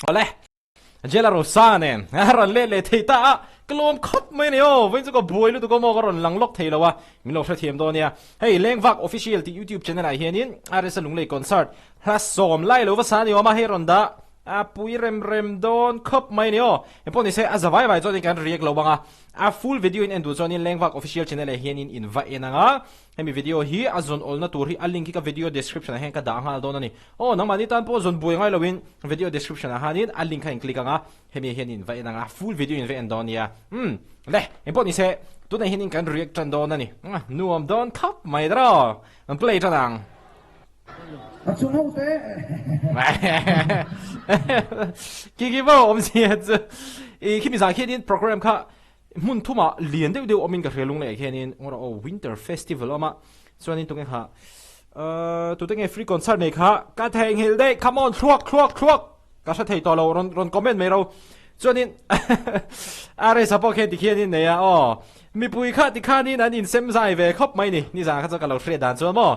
Awle, Jela Rosa nen a rawn let leh thei ta a, ka lawm khawp mai a ni aw, vawiin chu ka buai lutuk awm aw, ka rawn lang lawk thei lo a, min lo hrethiam dawn nia. Hei Lengvak Official tih YouTube channel ah hianin RSA Lunglei Concert hla sawm lai lo va sa ni awm a, hei rawn dah a pui rem rem dawn khawp mai a ni aw. Engpawh nise a za vai vai chuanin kan react lo bang a, a full video in en duh chuanin Lengvak Official channel ah hianin in va en ang a, Hemi video hi a zawn awlna tur hi a link hi ka video description ah hian ka dah nghal dawn a ni. Aw, nangmahni tan pawh zawn buai ngai loin video description ah hianin a link kha in click ang a, hemi hian in va en ang a, full video in va en dawn nia. Umm, le, engpawh ni se, tunah hianin kan react tan dawn a ni. Nuam dawn khawp mai tawh, kan play tan ang. A chung ho te. Kiki pawh awmzia chu i khimi zah khianin program kha Hmun thumah lian deuh deuh awmin ka hria lung leh khianin ngawrah aw winter festival a awm a chuanin tunge kha ahh tute nge free concert nei kha ka theihnghilh daih come on thluak thluak thluak ka hre thei tawh lo rawn rawn comment mai ro chuanin a resa pawh khian tikhianin nei a aw mipui kha tikhanin an insem zai ve khawp mai ni nizan kha chuan ka lo hriat dan chuan maw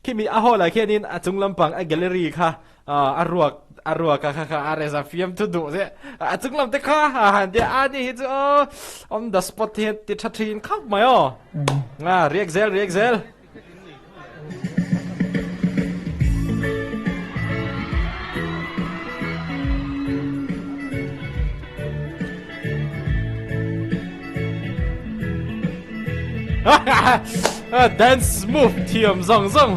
khimi a hall ah khianin a chung lampang a gallery kha A ruak a ruak a kha kha a reza fiam thu duh che a chung lam te kha a han tia a ni hi chu aw on the spot hi ti tha thin khawp mai aw a riak zel riak zel Dance move thiam zawng zawng.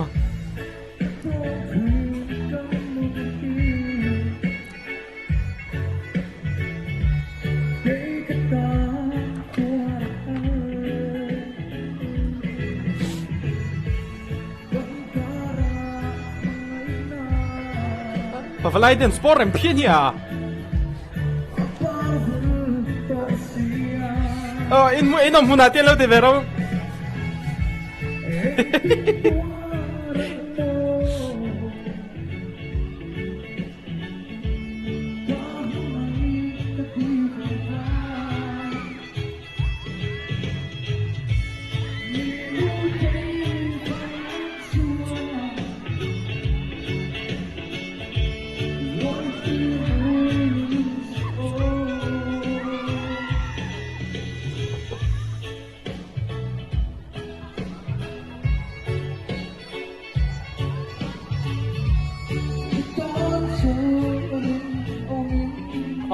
Pavalai ten sport rem phian hi a. Oh, in in om hmunah te lo ti ve ro.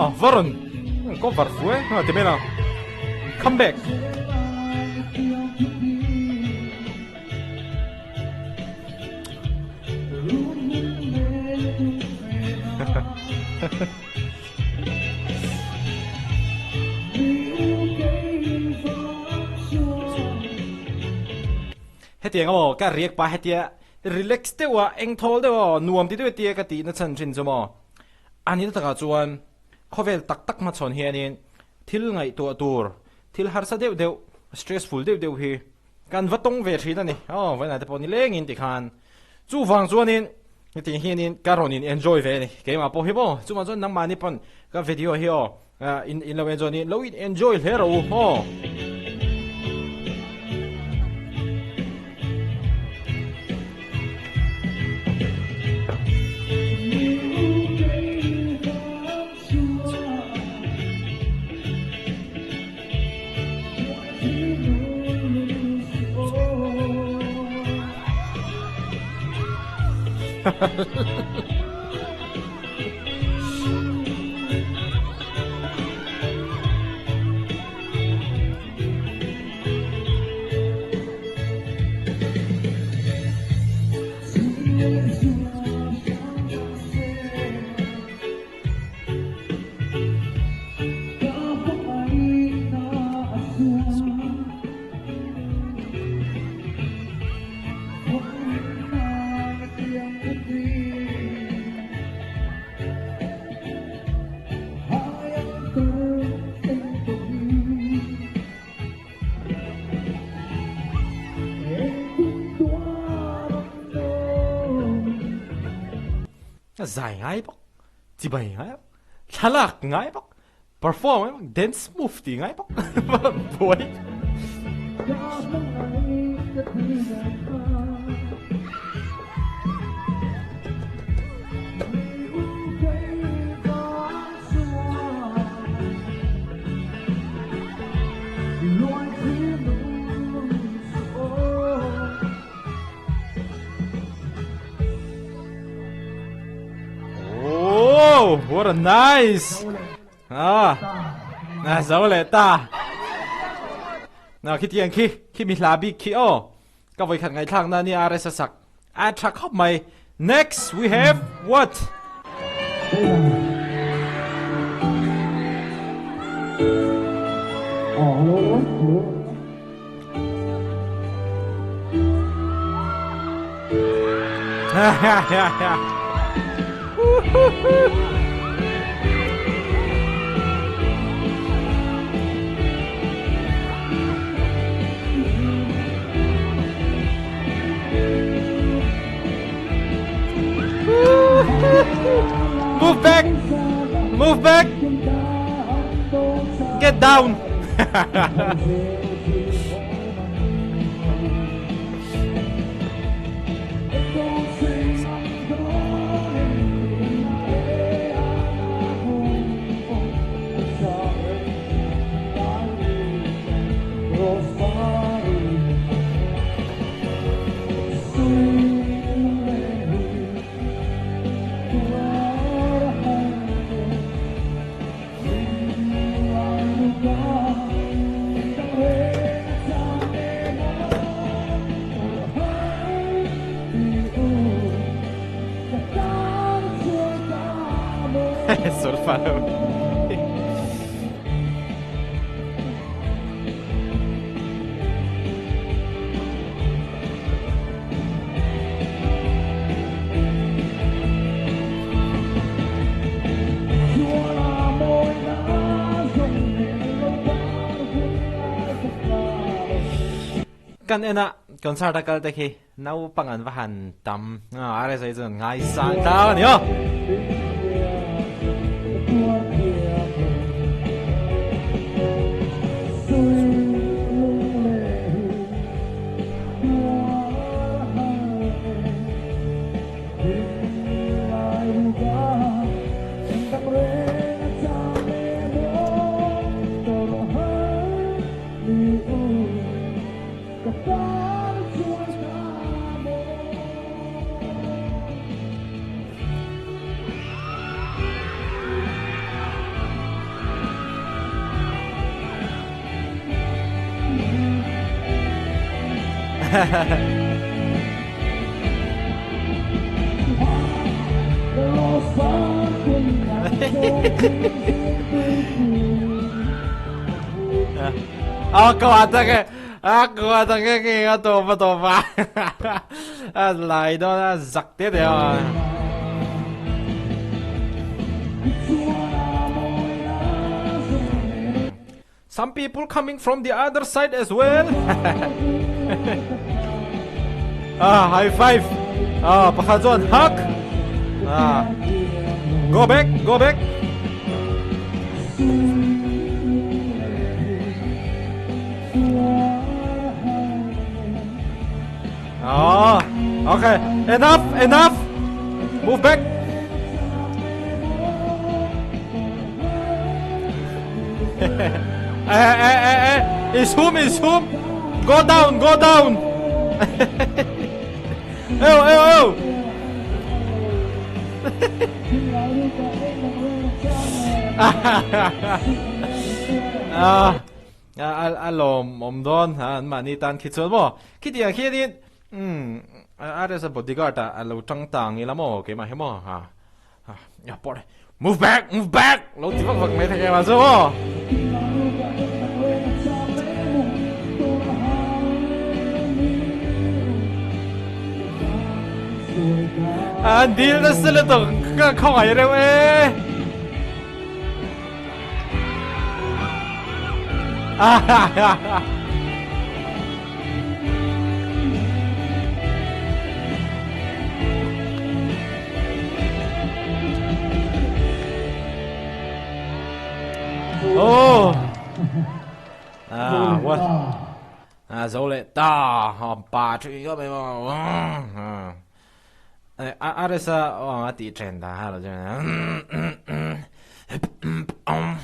Ah, varon cover fu e ha ti mela come back Hetiang amaw ka riak pah hetia relax deuh a eng thawl deuh aw nuam ti deuh tia ka tih na chhan thin chu maw a ni takah chuan khawvel tak tak hmachhawn hianin thil ngaihtuah tur thil harsa deuh deuh stressful deuh deuh hi Kan va tawng ve thin a ni. Aw, vawiinah te pawh ni lengin tikhan. Chuvang chuanin hetiang hianin ka rawn in enjoy ve a ni. Keimah pawh hi maw, chuvang chuan nangmahni pawn ka video hi aw, in in lo enjoy ni, lo in enjoy hle rawh u aw. Zai ngai bawk, chibai ngai bawk, thlalak ngai bawk, perform ngai bawk, dance move tih ngai bawk buai. Wow, what a nice! Ah, na zo leh ta. Na khitiang khi, khi mi hla bik khi aw. Ka voi khat ngaihthlak na ni RS a sak. A tha khawp mai. Next we have what? Move back! Move back! Get down! Kan en a concert a kal te khi naupang an va han tam a rsa hi chuan ngaisang tlang a ni aw. A ko a tak e a ko a tak e nge a tawp a tawp a a lai dawn a zak te te a. Some people coming from the other side as well. ah, high five. Ah, pakhat chuan hug. Ah. Go back, go back. Ah, okay. Enough, enough. Move back. Eh, eh, eh, eh. Is whom, is whom? Go down, go down. Eo, eo, eo. Ah, a a lawm awm dawn ha an mahni tan khi chuan maw khitiang khianin umm RS a bodyguard ah a lo tang tang ila maw keimah hi maw ha ha pawh move back move back lo ti vak vak mai thei em a chu maw. An dil nasa lutuk ka khawngaih reuh e. Oh. Ah, what? Ah, zo leh ta. Pa thui ka mai ma. A rsa a tih then ta ha lo chuan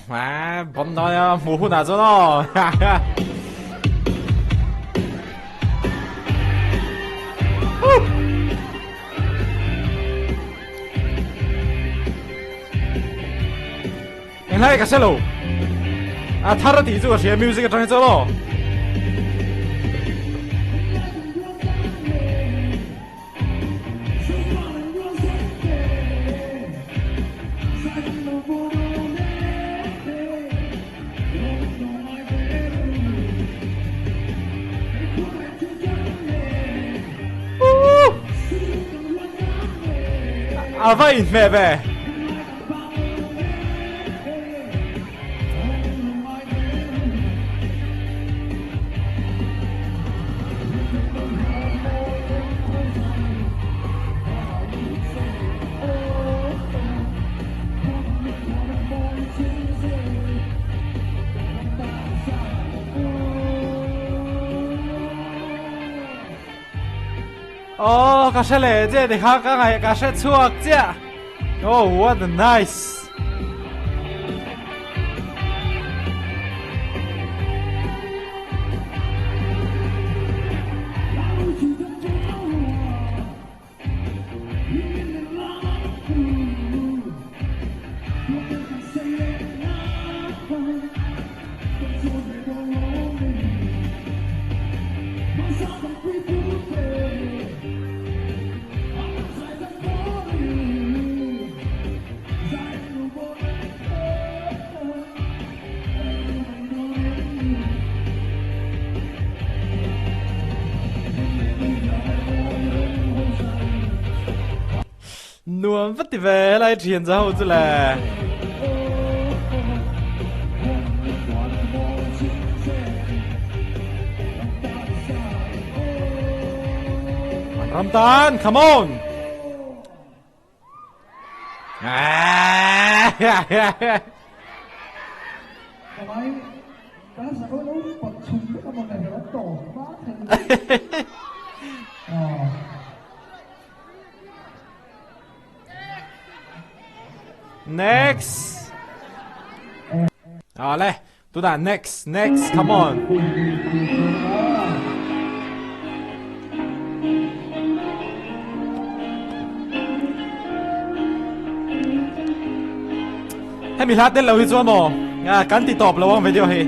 a bawm dawn a hmuh hunah chuan aw Enghlai ka hre lo. A thar a tih chu ka hria music atang hi chuan aw. A va inhmeh ve. Oh, ka hre leh che ti kha ka ngaih ka hre chhuak chiah. Oh, what a nice. Nuam va ti ve helai thian za ho chu le. Ram tan, come on! Next. Ale, tunah next, next, come on. Hemi hla tel lo hi chuan maw kan ti tawp lo ang video hi.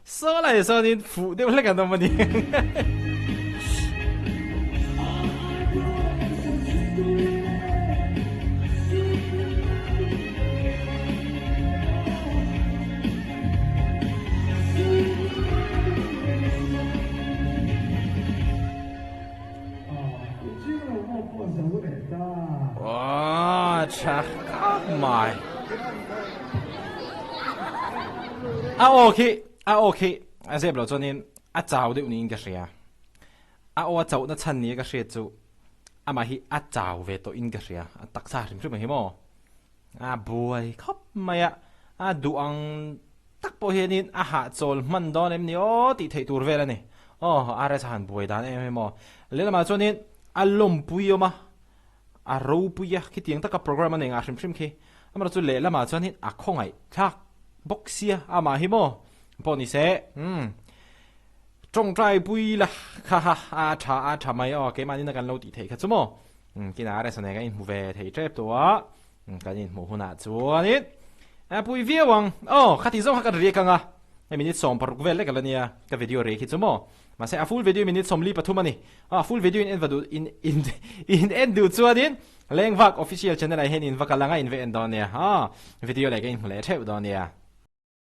Saw lai sawnin fuh deuh hlek an awm a ni. Aw tha khawp mai. A aw khi a aw khi a zep loh chuanin a chau deuh niin ka hria. A aw a chauhna chhan nia ka hriat chu amah hi a chau ve tawh in ka hria. A taksa hrim hrim ang hi maw? A buai khawp mai a, a duh ang tak pawh hianin a hahchawl hman dawn em ni aw tih theih tur vel a ni. Aw RS a han buai dan em em aw. Lehlamah chuanin a lawmpui awm a, a ropui a, khitiang taka program a nei ngah hrim hrim khi. Amaherawhchu chu lehlamah chuanin a khawngaih thlak bawk sia amah hi maw pawh ni se umm tawngtai pui la kha ha a tha a tha mai aw keimahni na kan lo tih theih kha chu maw umm kinah RS a nen kan inhmu ve thei tep tawh a. Kan inhmuh hunah chuanin a pui viau ang. Aw, khati zawng kha ka riak ang a. Hei minute 16 vel lek a la nia ka video riak hi chu maw. Mahse a full video minute 43 a ni. A full video in en va duh in in in en duh chuanin Lengvak official channel ah hian in va kal ang a in va en dawn nia. Aw, video leh ka inhmu leh theuh dawn nia.